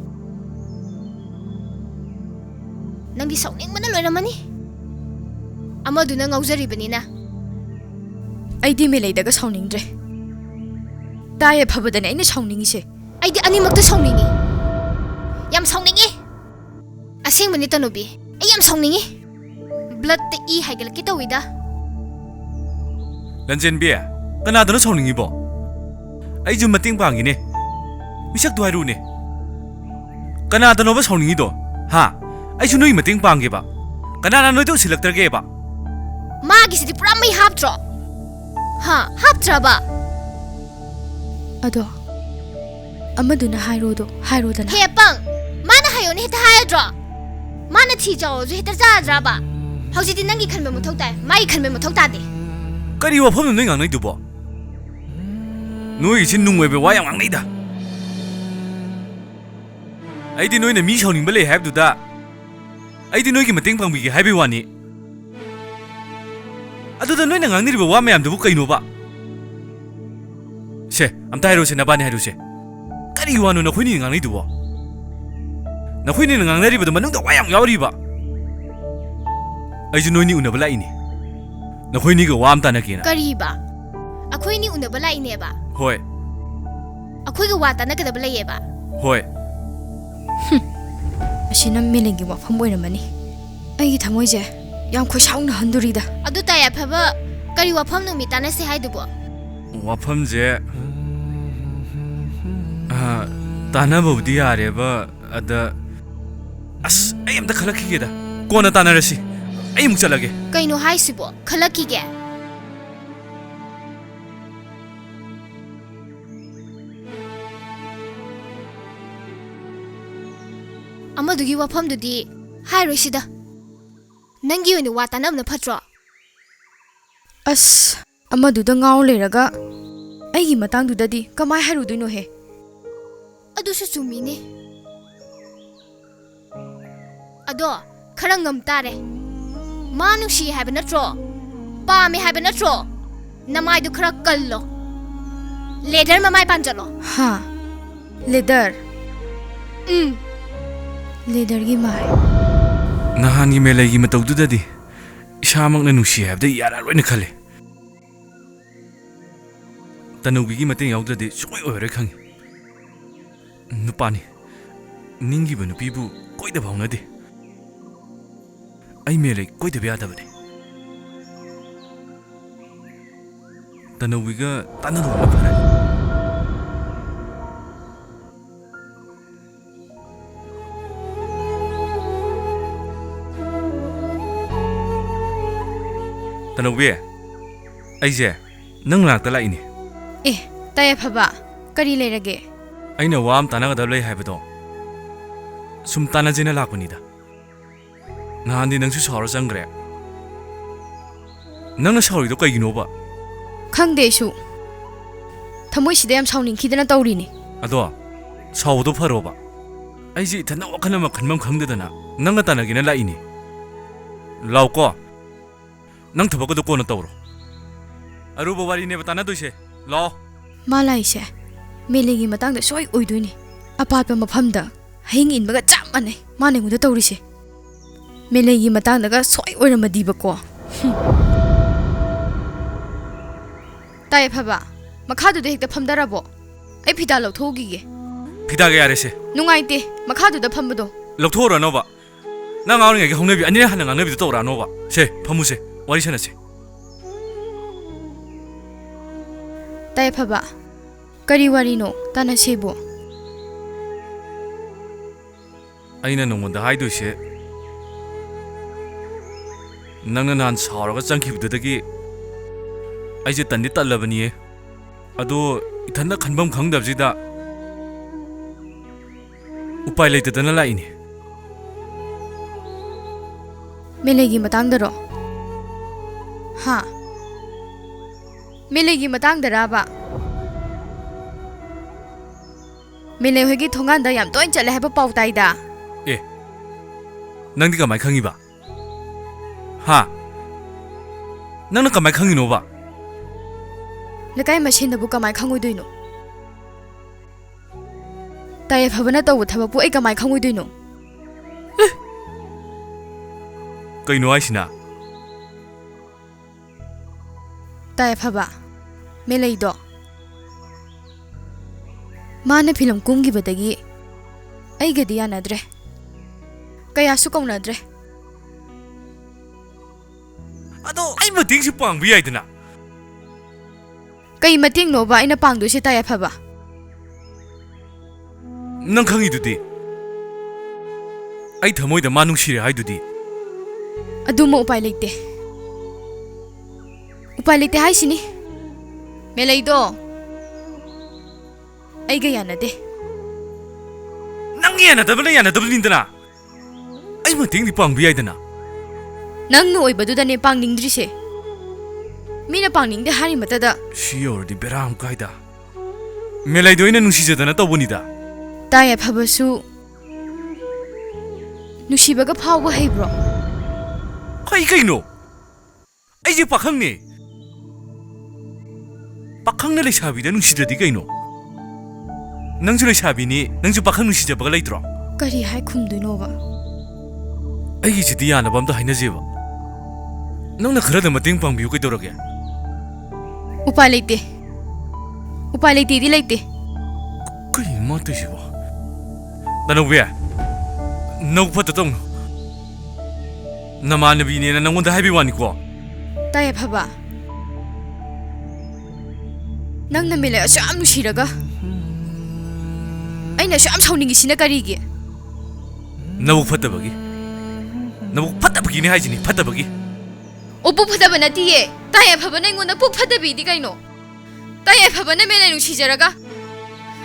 ꯅꯪꯗꯤ ꯁꯥꯎꯅꯤꯡꯕꯅ ꯂꯣꯏꯔꯝꯃꯅꯤ꯫ ꯑꯃꯗꯨꯅ ꯉꯥꯎꯖꯔꯤꯕꯅꯤꯅ꯫ ꯑꯩꯗꯤ ꯃꯦꯂꯩꯗꯒ ꯁꯥꯎꯅꯤꯡꯗ꯭ꯔꯦ꯫ ꯇꯥꯏ ꯌꯥꯐꯕꯗꯅꯦ ꯑꯩꯅ ꯁꯥꯎꯅꯤꯡꯉꯤꯁꯦ꯫ ꯑꯩꯗꯤ ꯑꯅꯤꯃꯛꯇ ꯁꯥꯎꯅꯤꯡꯉꯤ꯫ ꯌꯥꯝ ꯁꯥꯎꯅꯤꯡꯉꯤ꯫ ꯑꯁꯦꯡꯕꯅꯤ ꯇꯅꯨꯕꯤ, ꯑꯩ ꯌꯥꯝ ꯁꯥꯎꯅꯤꯡꯉꯤ꯫ ꯕ꯭ꯂꯠꯇ ꯏ ꯍꯥꯏꯒꯠꯂꯛꯀꯦ ꯇꯧꯋꯤꯗ꯫ ꯂꯟꯆꯦꯟꯕꯤ, ꯀꯅꯥꯗꯅꯣ ꯁꯥꯎꯅꯤꯡꯉꯤꯕꯣ? ꯑꯩꯁꯨ ꯃꯇꯦꯡ ꯄꯥꯡꯒꯦꯅꯦ꯫ ꯃꯤꯁꯛꯇꯣ ꯍꯥꯏꯔꯛꯎꯅꯦ꯫ ꯀꯅꯥꯗꯅꯣꯕ ꯁꯥꯎꯅꯤꯡꯉꯤꯗꯣ? ꯍꯥ? ꯑꯩꯁꯨ ꯅꯣꯏ ꯃꯇꯦꯡ ꯄꯥꯡꯒꯦꯕ꯫ ꯀꯅꯥꯅ ꯅꯣꯏꯗ ꯎꯁꯤꯜꯂꯛꯇ꯭ꯔꯒꯦꯕ? ꯃꯥꯒꯤꯁꯤꯗꯤ ꯄꯨꯔꯥ ꯃꯩ ꯍꯥꯞꯇ꯭ꯔꯣ? ꯍꯥ? ꯍꯥꯞꯇ꯭ꯔꯕ? ꯑꯗꯣ ꯑꯃꯗꯨꯅ ꯍꯥꯏꯔꯣꯗꯣ ꯍꯥꯏꯔꯣꯗꯅ꯫ ꯍꯦ ꯑꯄꯪ! ꯃꯥꯅ ꯍꯥꯏꯌꯣꯅ ꯍꯦꯛꯇ ꯍꯥꯏꯔꯗ꯭ꯔꯣ? ꯃꯥꯅ ꯊꯤ ꯆꯥꯎꯔꯁꯨ ꯍꯦꯛꯇ ꯆꯥꯗ꯭ꯔꯕ? ꯍꯧꯖꯤꯛꯇꯤ ꯅꯪꯒꯤ ꯈꯟꯕ ꯃꯊꯧ ꯇꯥꯏ, ꯃꯥꯒꯤ ꯈꯟꯕ ꯃꯊꯧ ꯇꯥꯗꯦ꯫ ꯀꯔꯤ ꯋꯥꯐꯝꯅꯣ ꯅꯣꯏ ꯉꯥꯡꯅꯩꯗꯨꯕꯣ? ꯅꯣꯏꯒꯤꯁꯤ ꯅꯨꯡ ꯑꯣꯏꯕ ꯋꯥ ꯌꯥꯝ ꯉꯥꯡꯅꯩꯗ꯫ ꯑꯩꯗꯤ ꯅꯣꯏꯅ ꯃꯤ ꯁꯥꯎꯅꯤꯡꯕ ꯂꯩ ꯍꯥꯏꯕꯗꯨꯗ ꯑꯩꯗꯤ ꯅꯣꯏꯒꯤ ꯃꯇꯦꯡ ꯄꯥꯡꯕꯤꯒꯦ ꯍꯥꯏꯕꯩ ꯋꯥꯅꯤ꯫ ꯑꯗꯨꯗ ꯅꯣꯏꯅ ꯉꯥꯡꯅꯔꯤꯕ ꯋꯥ ꯃꯌꯥꯝꯗꯨꯕꯨ ꯀꯩꯅꯣꯕ? ꯁꯦ, ꯑꯝꯇ ꯍꯥꯏꯔꯨꯁꯦ, ꯅꯕꯥꯅꯤ ꯍꯥꯏꯔꯨꯁꯦ꯫ ꯀꯔꯤ ꯋꯥꯅꯣ ꯅꯈꯣꯏꯅꯤꯅ ꯉꯥꯡꯅꯩꯗꯨꯕꯣ? ꯅꯈꯣꯏꯅꯤꯅ ꯉꯥꯡꯅꯔꯤꯕꯗꯣ ꯃꯅꯨꯡꯗ ꯋꯥ ꯌꯥꯝ ꯌꯥꯎꯔꯤꯕ꯫ ꯑꯩꯁꯨ ꯅꯣꯏꯅꯤ ꯎꯅꯕ ꯂꯥꯛꯏꯅꯤ꯫ ꯅꯈꯣꯏꯅꯤꯒ ꯋꯥ ꯑꯃ ꯇꯥꯟꯅꯒꯦꯅ꯫ ꯀꯔꯤꯕ? ꯑꯩꯈꯣꯏꯅꯤ ꯎꯅꯕ ꯂꯥꯛꯏꯅꯦꯕ? ꯍꯣꯏ꯫ ꯑꯩꯈꯣꯏꯒ ꯋꯥ ꯇꯥꯟꯅꯒꯗꯕ ꯂꯩꯌꯦꯕ? ꯍꯣꯏ꯫ ꯑꯁꯤꯅ ꯃꯦꯂꯦꯟꯒꯤ ꯋꯥꯐꯝ ꯑꯣꯏꯔꯝꯃꯅꯤ꯫ ꯑꯩꯒꯤ ꯊꯃꯣꯏꯁꯦ ꯌꯥꯝ ꯈꯣꯏꯁꯥꯎꯅꯍꯟꯗꯣꯔꯤꯗ꯫ ꯑꯗꯨ ꯇꯥꯏ ꯑꯐꯕ, ꯀꯔꯤ ꯋꯥꯐꯝꯅꯣ ꯃꯤ ꯇꯥꯟꯅꯁꯦ ꯍꯥꯏꯗꯨꯕꯣ? ꯋꯥꯐꯝꯁꯦ, ꯑ, ꯇꯥꯟꯅꯕꯕꯨꯗꯤ ꯌꯥꯔꯦꯕ, ꯑꯗ, ꯑꯁ, ꯑꯩ ꯑꯝꯇ ꯈꯜꯂꯛꯈꯤꯒꯦꯗ꯫ ꯀꯣꯟꯅ ꯇꯥꯟꯅꯔꯁꯤ꯫ ꯑꯩ ꯑꯃꯨꯛ ꯆꯠꯂꯒꯦ꯫ ꯀꯩꯅꯣ ꯍꯥꯏꯁꯤꯕꯣ? ꯈꯜꯂꯛꯈꯤꯒꯦ? ꯑꯃꯗꯨꯒꯤ ꯋꯥꯐꯝꯗꯨꯗꯤ ꯍꯥꯏꯔꯣꯏꯁꯤꯗ꯫ ꯅꯪꯒꯤ ꯑꯣꯏꯅ ꯋꯥ ꯇꯥꯟꯅꯕꯅ ꯐꯠꯇ꯭ꯔꯣ? ꯑꯁ, ꯑꯃꯗꯨꯗ ꯉꯥꯎ ꯂꯩꯔꯒ ꯑꯩꯒꯤ ꯃꯇꯥꯡꯗꯨꯗꯗꯤ ꯀꯃꯥꯏ ꯍꯥꯏꯔꯨꯗꯣꯏꯅꯣꯍꯦ? ꯑꯗꯨꯁꯨ ꯆꯨꯝꯃꯤꯅꯦ꯫ ꯑꯗꯣ ꯈꯔ ꯉꯝ ꯇꯥꯔꯦ꯫ ꯃꯥ ꯅꯨꯡꯁꯤ ꯍꯥꯏꯕ ꯅꯠꯇ꯭ꯔꯣ? ꯄꯥꯝꯃꯦ ꯍꯥꯏꯕ ꯅꯠꯇ꯭ꯔꯣ? ꯅꯃꯥꯏꯗꯨ ꯈꯔ ꯀꯜꯂꯣ꯫ ꯂꯦꯗꯔ ꯃꯃꯥꯏ ꯄꯥꯟꯖꯜꯂꯣ꯫ ꯍꯥ? ꯂꯦꯗꯔ? ꯎꯝ꯫ ꯂꯦꯗꯔꯒꯤ ꯃꯥꯏ꯫ ꯅꯍꯥꯟꯒꯤ ꯃꯦꯂꯩꯒꯤ ꯃꯇꯧꯗꯨꯗꯗꯤ ꯏꯁꯥꯃꯛꯅ ꯅꯨꯡꯁꯤ ꯍꯥꯏꯕꯗ ꯌꯥꯔꯛꯑꯔꯣꯏꯅ ꯈꯜꯂꯦ꯫ ꯇꯅꯧꯕꯤꯒꯤ ꯃꯇꯦꯡ ꯌꯥꯎꯗ꯭ꯔꯗꯤ ꯁꯨꯡꯑꯣꯏ ꯑꯣꯏꯔꯣꯏ ꯈꯪꯉꯤ꯫ ꯅꯨꯄꯥꯅꯤ꯫ ꯅꯤꯡꯈꯤꯕ ꯅꯨꯄꯤꯕꯨ ꯀꯣꯏꯗꯕ ꯍꯧꯅꯗꯦ꯫ ꯑꯩ ꯃꯦꯂꯩ ꯀꯣꯏꯗꯕ ꯌꯥꯗꯕꯅꯤ꯫ ꯇꯅꯧꯕꯤꯒ ꯇꯥꯟꯅꯔꯨꯕꯅ ꯐꯔꯅꯤ꯫ ꯇꯅꯧꯕꯤ, ꯑꯩꯁꯦ ꯅꯪ ꯅꯥꯛꯇ ꯂꯥꯛꯏꯅꯦ꯫ ꯑꯦ, ꯇꯥꯏꯌꯦꯐꯕ, ꯀꯔꯤ ꯂꯩꯔꯒꯦ? ꯑꯩꯅ ꯋꯥ ꯑꯃ ꯇꯥꯟꯅꯒꯗꯕ ꯂꯩ ꯍꯥꯏꯕꯗꯣ ꯁꯨꯝ ꯇꯥꯟꯅꯖꯦꯅ ꯂꯥꯛꯄꯅꯤꯗ꯫ ꯅꯍꯥꯟꯗꯤ ꯅꯪꯁꯨ ꯁꯥꯎꯔ ꯆꯪꯈ꯭ꯔꯦ꯫ ꯅꯪꯅ ꯁꯥꯎꯔꯤꯗꯣ ꯀꯩꯒꯤꯅꯣꯕ? ꯈꯪꯗꯦ ꯑꯩꯁꯨ꯫ ꯊꯃꯣꯏꯁꯤꯗ ꯌꯥꯝ ꯁꯥꯎꯅꯤꯡꯈꯤꯗꯅ ꯇꯧꯔꯤꯅꯤ꯫ ꯑꯗꯣ ꯁꯥꯎꯕꯗꯣ ꯐꯔꯣꯕ꯫ ꯑꯩꯁꯦ ꯏꯊꯟꯗ ꯋꯥꯈꯜ ꯑꯃ ꯈꯟꯐꯝ ꯈꯪꯗꯗꯅ ꯅꯪꯒ ꯇꯥꯟꯅꯒꯦꯅ ꯂꯥꯛꯏꯅꯤ꯫ ꯂꯥꯎꯀꯣ꯫ ꯅꯪ ꯊꯕꯛꯀꯗꯣ ꯀꯣꯟꯅ ꯇꯧꯔꯣ꯫ ꯑꯔꯨꯕ ꯋꯥꯔꯤꯅꯦꯕ ꯇꯥꯟꯅꯗꯣꯏꯁꯦ꯫ ꯂꯥꯎ꯫ ꯃꯥ ꯂꯥꯛꯏꯁꯦ ꯃꯦꯂꯩꯒꯤ ꯃꯇꯥꯡꯗ ꯁꯣꯏ ꯑꯣꯏꯗꯣꯏꯅꯤ꯫ ꯑꯄꯥꯠꯄ ꯃꯐꯝꯗ ꯍꯌꯤꯡ ꯏꯟꯕꯒ ꯆꯞ ꯃꯥꯟꯅꯩ ꯃꯥꯅ ꯑꯩꯉꯣꯟꯗ ꯇꯧꯔꯤꯁꯦ꯫ ꯃꯦꯂꯩꯒꯤ ꯃꯇꯥꯡꯗꯒ ꯁꯣꯏ ꯑꯣꯏꯔꯝꯃꯗꯤꯕꯀꯣ꯫ ꯍꯨꯝ꯫ ꯇꯥꯏꯌꯦꯐꯕ, ꯃꯈꯥꯗꯨꯗ ꯍꯦꯛꯇ ꯐꯝꯗꯔꯕꯣ? ꯑꯩ ꯐꯤꯗꯥ ꯂꯧꯊꯣꯛꯎꯈꯤꯒꯦ꯫ ꯐꯤꯗꯥꯒ ꯌꯥꯔꯦꯁꯦ꯫ ꯅꯨꯡꯉꯥꯏꯇꯦ ꯃꯈꯥꯗꯨꯗ ꯐꯝꯕꯗꯣ꯫ ꯂꯧꯊꯣꯛꯎꯔꯅꯣꯕ꯫ ꯅꯪ ꯉꯥꯡꯉꯤꯉꯩꯒꯤ ꯍꯧꯅꯕꯤ, ꯑꯅꯤꯔꯛ ꯍꯟꯅ ꯉꯥꯡꯅꯕꯤꯗꯣ ꯇꯧꯔꯛꯑꯅꯣꯕ꯫ ꯁꯦ, ꯐꯝꯃꯨꯁꯦ, ꯋꯥꯔꯤ ꯁꯥꯟꯅꯁꯦ꯫ ꯇꯥꯏꯌꯦꯐꯕ, ꯀꯔꯤ ꯋꯥꯔꯤꯅꯣ ꯇꯥꯟꯅꯁꯦꯕꯨ? ꯑꯩꯅ ꯅꯉꯣꯟꯗ ꯍꯥꯏꯗꯣꯏꯁꯦ, ꯅꯪꯅ ꯅꯍꯥꯟ ꯁꯥꯎꯔꯒ ꯆꯪꯈꯤꯕꯗꯨꯗꯒꯤ ꯑꯩꯁꯦ ꯇꯟꯗꯤ ꯇꯜꯂꯕꯅꯤꯌꯦ꯫ ꯑꯗꯣ ꯏꯊꯟꯗ ꯈꯟꯐꯝ ꯈꯪꯗꯕꯁꯤꯗ ꯎꯄꯥꯏ ꯂꯩꯇꯗꯅ ꯂꯥꯛꯏꯅꯦ꯫ ꯃꯦꯂꯩꯒꯤ ꯃꯇꯥꯡꯗꯔꯣ? ꯍꯥ? ꯃꯦꯂꯩꯒꯤ ꯃꯇꯥꯡꯗꯔꯕ? ꯃꯦꯂꯩ ꯍꯣꯏꯒꯤ ꯊꯣꯡꯒꯥꯟꯗ ꯌꯥꯝ ꯇꯣꯏꯅ ꯆꯠꯂꯦ ꯍꯥꯏꯕ ꯄꯥꯎ ꯇꯥꯏꯗ꯫ ꯑꯦ, ꯅꯪꯗꯤ ꯀꯃꯥꯏ ꯈꯪꯉꯤꯕ? ꯍꯥ? ꯅꯪꯅ ꯀꯃꯥꯏ ꯈꯪꯉꯤꯅꯣꯕ? ꯂꯩꯀꯥꯏ ꯃꯁꯦꯟꯗꯕꯨ ꯀꯃꯥꯏ ꯈꯪꯉꯣꯏꯗꯣꯏꯅꯣ? ꯇꯥ ꯌꯥꯏꯐꯕꯅ ꯇꯧꯕ ꯊꯕꯛꯄꯨ ꯑꯩ ꯀꯃꯥꯏ ꯈꯪꯉꯣꯏꯗꯣꯏꯅꯣ? ꯀꯩꯅꯣ ꯍꯥꯏꯁꯤꯅ? ꯇꯥ ꯌꯥꯏꯐꯕ, ꯃꯦꯂꯩꯗꯣ ꯃꯥꯅ ꯐꯤꯂꯝ ꯀꯨꯝꯈꯤꯕꯗꯒꯤ ꯑꯩꯒꯗꯤ ꯌꯥꯅꯗ꯭ꯔꯦ, ꯀꯌꯥꯁꯨ ꯀꯧꯅꯗ꯭ꯔꯦ꯫ ꯑꯗꯣ ꯑꯩ ꯃꯇꯦꯡꯁꯨ ꯄꯥꯡꯕ ꯌꯥꯏꯗꯅ꯫ ꯀꯩ ꯃꯇꯦꯡꯅꯣꯕ ꯑꯩꯅ ꯄꯥꯡꯗꯣꯏꯁꯦ, ꯇꯥ ꯌꯥꯏꯐꯕ? ꯅꯪ ꯈꯪꯉꯤꯗꯨꯗꯤ, ꯑꯩ ꯊꯃꯣꯏꯗ ꯃꯥ ꯅꯨꯡꯁꯤꯔꯦ ꯍꯥꯏꯗꯨꯗꯤ꯫ ꯑꯗꯨꯃ ꯎꯄꯥꯏ ꯂꯩꯇꯦ꯫ ꯎꯄꯥꯏ ꯂꯩꯇꯦ ꯍꯥꯏꯁꯤꯅꯤ꯫ ꯃꯦꯂꯩꯗꯣ ꯑꯩꯒ ꯌꯥꯅꯗꯦ꯫ ꯅꯪ ꯌꯥꯅꯗꯕꯅ ꯌꯥꯅꯗꯕꯅꯤꯗꯅ꯫ ꯑꯩ ꯃꯇꯦꯡꯗꯤ ꯄꯥꯡꯕ ꯌꯥꯏꯗꯅ꯫ ꯅꯪꯅ ꯑꯣꯏꯕꯗꯨꯗꯅꯦ ꯄꯥꯡꯅꯤꯡꯗ꯭ꯔꯤꯁꯦ꯫ ꯃꯤꯅ ꯄꯥꯡꯅꯤꯡꯗꯦ ꯍꯥꯏꯔꯤꯃꯇꯗ꯫ ꯁꯤ ꯌꯧꯔꯗꯤ ꯕꯦꯔꯥ ꯑꯃ ꯀꯥꯏꯗ꯫ ꯃꯦꯂꯩꯗꯣ ꯑꯩꯅ ꯅꯨꯡꯁꯤꯖꯗꯅ ꯇꯧꯕꯅꯤꯗ꯫ ꯇꯥ ꯌꯥꯏꯐꯕꯁꯨ ꯅꯨꯡꯁꯤꯕꯒ ꯐꯥꯎꯕ ꯍꯩꯕ꯭ꯔꯣ? ꯍꯩ ꯀꯩꯅꯣ? ꯑꯩꯁꯦ ꯄꯥꯈꯪꯅꯦ꯫ ꯄꯥꯈꯪꯅ ꯂꯩꯁꯥꯕꯤꯗ ꯅꯨꯡꯁꯤꯗ꯭ꯔꯗꯤ ꯀꯩꯅꯣ? ꯅꯪꯁꯨ ꯂꯩꯁꯥꯕꯤꯅꯤ, ꯅꯪꯁꯨ ꯄꯥꯈꯪ ꯅꯨꯡꯁꯤꯖꯕꯒ ꯂꯩꯇ꯭ꯔꯣ? ꯀꯔꯤ ꯍꯥꯏ ꯈꯨꯝꯗꯣꯏꯅꯣꯕ? ꯑꯩꯒꯤꯁꯤꯗꯤ ꯌꯥꯅꯕ ꯑꯝꯇ ꯍꯥꯏꯅꯁꯦꯕ꯫ ꯅꯪꯅ ꯈꯔꯗ ꯃꯇꯦꯡ ꯄꯥꯡꯕꯤꯌꯨ ꯀꯩꯗꯧꯔꯒꯦ? ꯎꯄꯥꯏ ꯂꯩꯇꯦ꯫ ꯎꯄꯥꯏ ꯂꯩꯇꯦꯗꯤ ꯂꯩꯇꯦ꯫ ꯀꯩꯅꯣ ꯃꯥ ꯇꯧꯏꯁꯤꯕꯣ? ꯇꯅꯧꯕꯤ, ꯅꯕꯨꯛ ꯐꯠꯇ ꯇꯧꯅꯨ꯫ ꯅꯃꯥꯟꯅꯕꯤꯅꯦꯅ ꯅꯪꯉꯣꯟꯗ ꯍꯥꯏꯕꯩ ꯋꯥꯅꯤꯀꯣ꯫ ꯇꯥ ꯌꯥꯏꯐꯕ, ꯅꯪꯅ ꯃꯦꯂꯩ ꯑꯁꯨꯛ ꯌꯥꯝ ꯅꯨꯡꯁꯤꯔꯒ ꯑꯩꯅ ꯑꯁꯨꯛ ꯌꯥꯝ ꯁꯥꯎꯅꯤꯡꯉꯤꯁꯤꯅ ꯀꯔꯤꯒꯤ? ꯅꯕꯨꯛ ꯐꯠꯇꯕꯒꯤ꯫ ꯅꯕꯨꯛ ꯐꯠꯇꯕꯒꯤꯅꯦ ꯍꯥꯏꯁꯤꯅꯤ, ꯐꯠꯇꯕꯒꯤ꯫ ꯑꯣ, ꯄꯨꯛ ꯐꯠꯇꯕ ꯅꯠꯇꯤꯌꯦ꯫ ꯇꯥ ꯌꯥꯏꯐꯕꯅ ꯑꯩꯉꯣꯟꯗ ꯄꯨꯛ ꯐꯠꯇꯕꯤꯗꯤ ꯀꯩꯅꯣ? ꯇꯥ ꯌꯥꯏꯐꯕꯅ ꯃꯦꯂꯩ ꯅꯨꯡꯁꯤꯖꯔꯒ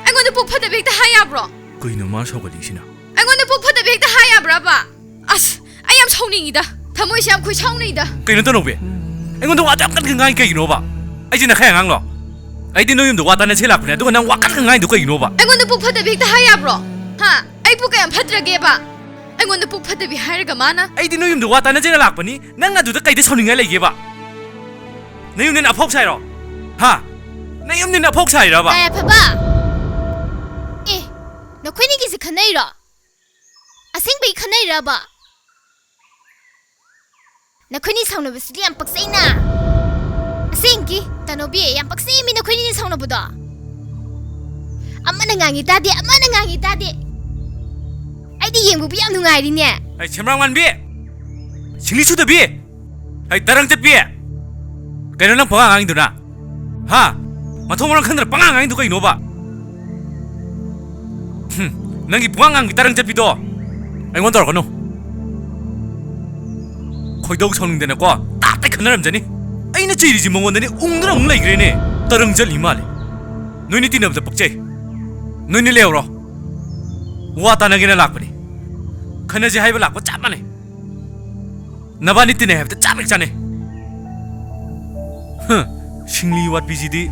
ꯑꯩꯉꯣꯟꯗ ꯄꯨꯛ ꯐꯠꯇꯕꯤ ꯍꯦꯛꯇ ꯍꯥꯏ ꯌꯥꯕ꯭ꯔꯣ? ꯀꯩꯅꯣ ꯃꯥ ꯁꯥꯎꯒꯠꯂꯤꯁꯤꯅ? ꯑꯩꯉꯣꯟꯗ ꯄꯨꯛ ꯐꯠꯇꯕꯤ ꯍꯦꯛꯇ ꯍꯥꯏ ꯌꯥꯕ꯭ꯔꯕ? ꯑꯁ, ꯑꯩ ꯌꯥꯝ ꯁꯥꯎꯅꯤꯡꯉꯤꯗ꯫ ꯊꯃꯣꯏꯁꯦ ꯌꯥꯝ ꯈꯣꯏ ꯁꯥꯎꯅꯩꯗ꯫ ꯀꯩꯅꯣ ꯇꯅꯧꯕꯤ? ꯑꯩꯉꯣꯟꯗ ꯋꯥꯗꯣ ꯌꯥꯝ ꯀꯟꯅ ꯉꯥꯡꯉꯤ ꯀꯩꯒꯤꯅꯣꯕ? ꯑꯩꯁꯦ ꯅꯈꯥꯏ ꯑꯉꯥꯡꯂꯣ? ꯑꯩꯗꯤ ꯅꯣꯏ ꯌꯨꯝꯗ ꯋꯥ ꯇꯥꯅꯁꯦ ꯂꯥꯛꯄꯅꯦ, ꯑꯗꯨꯒ ꯅꯪ ꯋꯥ ꯀꯟꯅ ꯉꯥꯡꯉꯤꯗꯣ ꯀꯩꯒꯤꯅꯣꯕ? ꯑꯩꯉꯣꯟꯗ ꯄꯨꯛ ꯐꯠꯇꯕꯤ ꯍꯦꯛꯇ ꯍꯥꯏ ꯌꯥꯕ꯭ꯔꯣ? ꯍꯥ? ꯑꯩ ꯄꯨꯛ ꯀꯌꯥꯝ ꯐꯠꯇ꯭ꯔꯒꯦꯕ? ꯑꯩꯉꯣꯟꯗ ꯄꯨꯛ ꯐꯠꯇꯕꯤ ꯍꯥꯏꯔꯒ ꯃꯥꯅ? ꯑꯩꯗꯤ ꯅꯣꯏ ꯌꯨꯝꯗ ꯋꯥ ꯇꯥꯅꯁꯦꯅ ꯂꯥꯛꯄꯅꯤ, ꯅꯪ ꯑꯗꯨꯗ ꯀꯩꯗ ꯁꯥꯎꯅꯤꯡꯉꯥꯏ ꯂꯩꯒꯦꯕ? ꯅꯌꯨꯝꯗꯅ ꯑꯐꯧ ꯁꯥꯏꯔꯣ? ꯍꯥ? ꯅꯌꯨꯝꯗꯅ ꯑꯐꯧ ꯁꯥꯏꯔꯕ? ꯇꯥꯏ ꯑꯐꯕ! ꯑꯦ, ꯅꯈꯣꯏꯅꯤꯒꯤꯁꯦ ꯈꯟꯅꯩꯔꯣ? ꯑꯁꯦꯡꯕꯩ ꯈꯟꯅꯩꯔꯕ? ꯅꯈꯣꯏꯅꯤ ꯁꯥꯎꯅꯕꯁꯤꯗꯤ ꯌꯥꯝ ꯄꯛꯆꯩꯅ꯫ ꯑꯁꯦꯡꯀꯤ, ꯇꯅꯣꯕꯤ, ꯌꯥꯝ ꯄꯛꯆꯩꯃꯤ ꯅꯈꯣꯏꯅꯤꯅ ꯁꯥꯎꯅꯕꯗꯣ꯫ ꯑꯃꯅ ꯉꯥꯡꯉꯤ ꯇꯥꯗꯦ, ꯑꯃꯅ ꯉꯥꯡꯉꯤ ꯇꯥꯗꯦ꯫ ꯑꯩꯗꯤ ꯌꯦꯡꯕꯕꯨ ꯌꯥꯝ ꯅꯨꯡꯉꯥꯏꯔꯤꯅꯦ꯫ ꯑꯩ ꯁꯦꯝꯕ꯭ꯔꯥꯡ ꯃꯥꯟꯕꯤ! ꯁꯤꯡꯂꯤ ꯁꯨꯗꯕꯤ! ꯑꯩ ꯇꯔꯪ ꯆꯠꯄꯤ! ꯀꯩꯅꯣ ꯅꯪ ꯄꯉꯥꯡ ꯉꯥꯡꯉꯤꯗꯨꯅ? ꯍꯥ? ꯃꯊꯣꯡ ꯃꯔꯝ ꯈꯪꯗꯅ ꯄꯉꯥꯡ ꯉꯥꯡꯉꯤꯗꯨ ꯀꯩꯅꯣꯕ? ꯍꯨꯝ, ꯅꯪꯒꯤ ꯄꯉꯥꯡ ꯉꯥꯡꯒꯤ ꯇꯔꯪ ꯆꯠꯄꯤꯗꯣ ꯑꯩꯉꯣꯟꯗ ꯇꯧꯔꯛꯀꯅꯨ꯫ ꯈꯣꯏꯗꯧ ꯁꯥꯎꯅꯤꯡꯗꯅꯀꯣ ꯇꯥꯞꯇ ꯈꯟꯅꯔꯝꯖꯅꯤ꯫ ꯑꯩꯅ ꯆꯩꯔꯤꯁꯤ ꯃꯉꯣꯟꯗꯅꯤ, ꯎꯪꯗꯅ ꯑꯃꯨꯛ ꯂꯩꯈ꯭ꯔꯦꯅꯦ꯫ ꯇꯔꯪ ꯆꯠꯂꯤ ꯃꯥꯜꯂꯦ꯫ ꯅꯣꯏꯅꯤ ꯇꯤꯟꯅꯕꯗ ꯄꯛꯆꯩ꯫ ꯅꯣꯏꯅꯤ ꯂꯩꯍꯧꯔꯣ꯫ ꯋꯥ ꯇꯥꯅꯒꯦꯅ ꯂꯥꯛꯄꯅꯤ꯫ ꯈꯟꯅꯁꯦ ꯍꯥꯏꯕ ꯂꯥꯛꯄ ꯆꯞ ꯃꯥꯟꯅꯩ꯫ ꯅꯕꯥꯅꯤ ꯇꯤꯟꯅꯩ ꯍꯥꯏꯕꯗ ꯆꯞ ꯍꯦꯛ ꯆꯥꯅꯩ꯫ ꯍ, ꯁꯤꯡꯂꯤ ꯋꯥꯠꯄꯤꯁꯤꯗꯤ꯫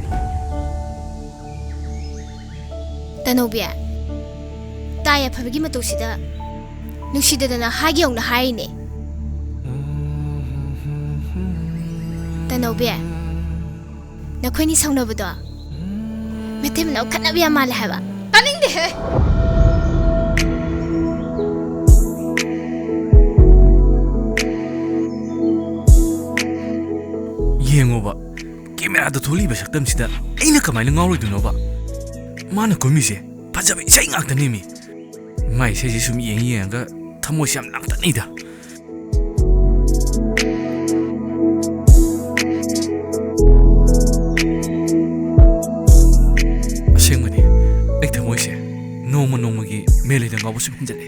ꯇꯅꯧꯕꯤ, ꯇꯥꯏ ꯑꯐꯕꯒꯤ ꯃꯇꯧꯁꯤꯗ ꯅꯨꯡꯁꯤꯗꯗꯅ ꯍꯥꯏꯒꯦ ꯌꯧꯅ ꯍꯥꯏꯔꯤꯅꯦ꯫ ꯇꯅꯧꯕꯤ, ꯅꯈꯣꯏꯅꯤ ꯁꯥꯎꯅꯕꯗꯣ ꯃꯩꯇꯩ ꯃꯅꯥꯎ ꯈꯠꯅꯕ ꯌꯥꯝ ꯃꯥꯜꯂꯦ ꯍꯥꯏꯕ꯫ ꯇꯥꯅꯤꯡꯗꯦꯍꯦ꯫ ꯌꯦꯡꯉꯣꯕ, ꯀꯦꯃꯦꯔꯥꯗ ꯊꯣꯛꯂꯛꯏꯕ ꯁꯛꯇꯝꯁꯤꯗ ꯑꯩꯅ ꯀꯃꯥꯏꯅ ꯉꯥꯎꯔꯣꯏꯗꯣꯏꯅꯣꯕ? ꯃꯥꯅ ꯀꯨꯝꯃꯤꯁꯦ ꯐꯖꯕ ꯏꯁꯩ ꯉꯥꯛꯇꯅꯦꯃꯤ꯫ ꯃꯥꯏ ꯏꯁꯩꯁꯦ ꯁꯨꯝ ꯌꯦꯡ ꯌꯦꯡꯉꯒ ꯊꯃꯣꯏꯁꯦ ꯌꯥꯝ ꯂꯥꯡꯇꯛꯅꯩꯗ꯫ ꯑꯁꯦꯡꯕꯅꯤ, ꯑꯩ ꯊꯃꯣꯏꯁꯦ ꯅꯣꯡꯃ ꯅꯣꯡꯃꯒꯤ ꯃꯦꯂꯩꯗ ꯉꯥꯎꯕ ꯁꯨꯝ ꯍꯦꯟꯖꯜꯂꯦ꯫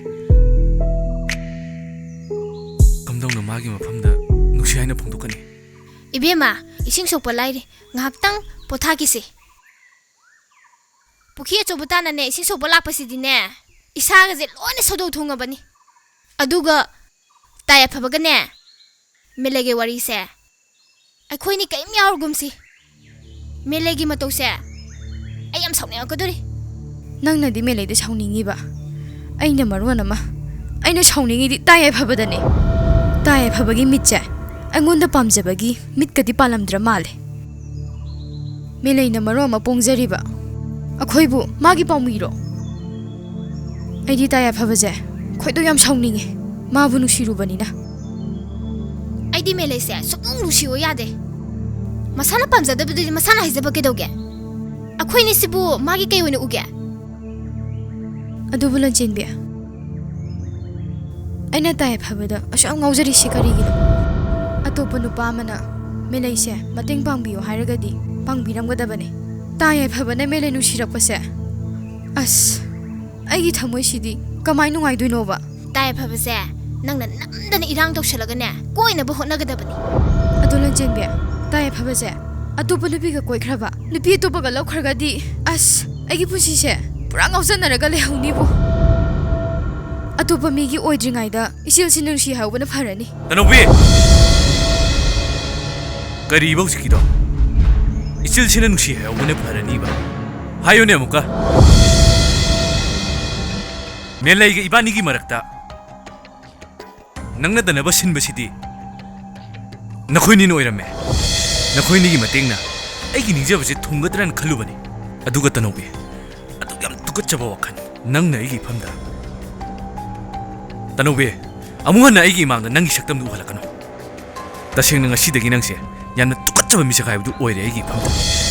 ꯀꯝꯗꯧꯅ ꯃꯥꯒꯤ ꯃꯐꯝꯗ ꯅꯨꯡꯁꯤ ꯍꯥꯏꯅ ꯐꯣꯡꯗꯣꯛꯀꯅꯤ? ꯏꯕꯦꯝꯃ, ꯏꯁꯤꯡ ꯁꯣꯛꯄ ꯂꯥꯏꯔꯤ, ꯉꯥꯏꯍꯥꯛꯇꯪ ꯄꯣꯊꯥꯈꯤꯁꯦ꯫ ꯄꯨꯈ꯭ꯔꯤ ꯑꯆꯧꯕ ꯇꯥꯟꯅꯅꯦ ꯏꯁꯤꯡ ꯁꯣꯛꯄ ꯂꯥꯛꯄꯁꯤꯗꯤꯅꯦ, ꯏꯁꯥꯒꯁꯦ ꯂꯣꯏꯅ ꯁꯧꯗꯧ ꯊꯨꯡꯉꯕꯅꯤ꯫ ꯑꯗꯨꯒ ꯇꯥꯏ ꯑꯐꯕꯒꯅꯦ, ꯃꯦꯂꯩꯒꯤ ꯋꯥꯔꯤꯁꯦ ꯑꯩꯈꯣꯏꯅꯤ ꯀꯔꯤꯝ ꯌꯥꯎꯔꯒꯨꯝꯁꯤ꯫ ꯃꯦꯂꯩꯒꯤ ꯃꯇꯧꯁꯦ ꯑꯩ ꯌꯥꯝ ꯁꯥꯎꯅꯤꯡꯉꯛꯀꯗꯣꯔꯤ꯫ ꯅꯪꯅꯗꯤ ꯃꯦꯂꯩꯗ ꯁꯥꯎꯅꯤꯡꯉꯤꯕ, ꯑꯩꯅ ꯃꯔꯣꯟ ꯑꯃ꯫ ꯑꯩꯅ ꯁꯥꯎꯅꯤꯡꯉꯤꯗꯤ ꯇꯥ ꯌꯥꯏꯐꯕꯗꯅꯦ꯫ ꯇꯥ ꯌꯥꯏꯐꯕꯒꯤ ꯃꯤꯠꯁꯦ ꯑꯩꯉꯣꯟꯗ ꯄꯥꯝꯖꯕꯒꯤ ꯃꯤꯠꯀꯗꯤ ꯄꯥꯜꯂꯝꯗ꯭ꯔ ꯃꯥꯜꯂꯦ꯫ ꯃꯦꯂꯩꯅ ꯃꯔꯣꯟ ꯑꯃ ꯄꯣꯡꯖꯔꯤꯕ꯫ ꯑꯩꯈꯣꯏꯕꯨ ꯃꯥꯒꯤ ꯄꯥꯎꯃꯤꯔꯣ? ꯑꯩꯗꯤ ꯇꯥ ꯌꯥꯏꯐꯕꯁꯦ ꯈꯣꯏꯗꯧ ꯌꯥꯝ ꯁꯥꯎꯅꯤꯡꯉꯦ, ꯃꯥꯕꯨ ꯅꯨꯡꯁꯤꯔꯨꯕꯅꯤꯅ꯫ ꯑꯩꯗꯤ ꯃꯦꯂꯩꯁꯦ ꯁꯨꯛꯅꯨꯡ ꯅꯨꯡꯁꯤꯌꯣ ꯌꯥꯗꯦ꯫ ꯃꯁꯥꯅ ꯄꯥꯝꯖꯗꯕꯗꯨꯗꯤ ꯃꯁꯥꯅ ꯍꯥꯏꯖꯕ ꯀꯩꯗꯧꯒꯦ? ꯑꯩꯈꯣꯏꯅꯤꯁꯤꯕꯨ ꯃꯥꯒꯤ ꯀꯩ ꯑꯣꯏꯅ ꯎꯒꯦ? ꯑꯗꯨꯕꯨ ꯂꯟꯆꯦꯟꯕꯤ, ꯑꯩꯅ ꯇꯥ ꯌꯥꯏꯐꯕꯗ ꯑꯁꯨꯛ ꯌꯥꯝ ꯉꯥꯎꯖꯔꯤꯁꯤ ꯀꯔꯤꯒꯤꯅꯣ? ꯑꯇꯣꯞꯄ ꯅꯨꯄꯥ ꯑꯃꯅ ꯃꯦꯂꯩꯁꯦ ꯃꯇꯦꯡ ꯄꯥꯡꯕꯤꯌꯨ ꯍꯥꯏꯔꯒꯗꯤ ꯄꯥꯡꯕꯤꯔꯝꯒꯗꯕꯅꯦ꯫ ꯇꯥ ꯌꯥꯏꯐꯕꯅ ꯃꯦꯂꯩ ꯅꯨꯡꯁꯤꯔꯛꯄꯁꯦ, ꯑꯁ, ꯑꯩꯒꯤ ꯊꯃꯣꯏꯁꯤꯗꯤ ꯀꯃꯥꯏ ꯅꯨꯡꯉꯥꯏꯗꯣꯏꯅꯣꯕ? ꯇꯥ ꯌꯥꯏꯐꯕꯁꯦ ꯅꯪꯅ ꯅꯝꯗꯅ ꯏꯔꯥꯡ ꯇꯧꯁꯜꯂꯒꯅꯦ, ꯀꯣꯏꯅꯕ ꯍꯣꯠꯅꯒꯗꯕꯅꯤ꯫ ꯑꯗꯣ ꯂꯟꯆꯦꯟꯕꯤ, ꯇꯥ ꯌꯥꯏꯐꯕꯁꯦ ꯑꯇꯣꯞꯄ ꯅꯨꯄꯤꯒ ꯀꯣꯏꯈ꯭ꯔꯕ, ꯅꯨꯄꯤ ꯑꯇꯣꯞꯄꯒ ꯂꯧꯈ꯭ꯔꯒꯗꯤ, ꯑꯁ, ꯑꯩꯒꯤ ꯄꯨꯟꯁꯤꯁꯦ ꯄꯨꯔꯥ ꯉꯥꯎꯁꯟꯅꯔꯒ ꯂꯩꯍꯧꯅꯤꯕꯨ꯫ ꯑꯇꯣꯞꯄ ꯃꯤꯒꯤ ꯑꯣꯏꯗ꯭ꯔꯤꯉꯩꯗ ꯏꯆꯦꯜꯁꯤ ꯅꯨꯡꯁꯤ ꯍꯥꯏꯍꯧꯕꯅ ꯐꯔꯅꯤ꯫ ꯇꯅꯧꯕꯤ! ꯀꯔꯤꯕ ꯍꯧꯖꯤꯛꯀꯤꯗꯣ? ꯏꯆꯦꯜꯁꯤꯅ ꯅꯨꯡꯁꯤ ꯍꯥꯏꯍꯧꯕꯅ ꯐꯔꯅꯤꯕ? ꯍꯥꯏꯌꯨꯅꯦ ꯑꯃꯨꯛꯀ꯫ ꯃꯦꯂꯩꯒ ꯏꯕꯥꯅꯤꯒꯤ ꯃꯔꯛꯇ ꯅꯪꯅꯗꯅꯕ ꯁꯤꯟꯕꯁꯤꯗꯤ ꯅꯈꯣꯏꯅꯤꯅ ꯑꯣꯏꯔꯝꯃꯦ꯫ ꯅꯈꯣꯏꯅꯤꯒꯤ ꯃꯇꯦꯡꯅ ꯑꯩꯒꯤ ꯅꯤꯡꯖꯕꯁꯦ ꯊꯨꯡꯒꯗ꯭ꯔꯅ ꯈꯜꯂꯨꯕꯅꯤ꯫ ꯑꯗꯨꯒ ꯇꯅꯧꯕꯤ, ꯑꯗꯨꯛ ꯌꯥꯝ ꯇꯨꯀꯠꯆꯕ ꯋꯥꯈꯜ ꯅꯪꯅ ꯑꯩꯒꯤ ꯏꯐꯝꯗ꯫ ꯇꯅꯧꯕꯤ, ꯑꯃꯨꯛ ꯍꯟꯅ ꯑꯩꯒꯤ ꯏꯃꯥꯡꯗ ꯅꯪꯒꯤ ꯁꯛꯇꯝꯗꯨ ꯎꯍꯜꯂꯛꯀꯅꯨ꯫ ꯇꯁꯦꯡꯅ ꯉꯁꯤꯗꯒꯤ ꯅꯪꯁꯦ ꯌꯥꯝꯅ ꯇꯨꯀꯠꯆꯕ ꯃꯤꯁꯛ ꯍꯥꯏꯕꯗꯨ ꯑꯣꯏꯔꯦ ꯑꯩꯒꯤ ꯏꯐꯝꯗ꯫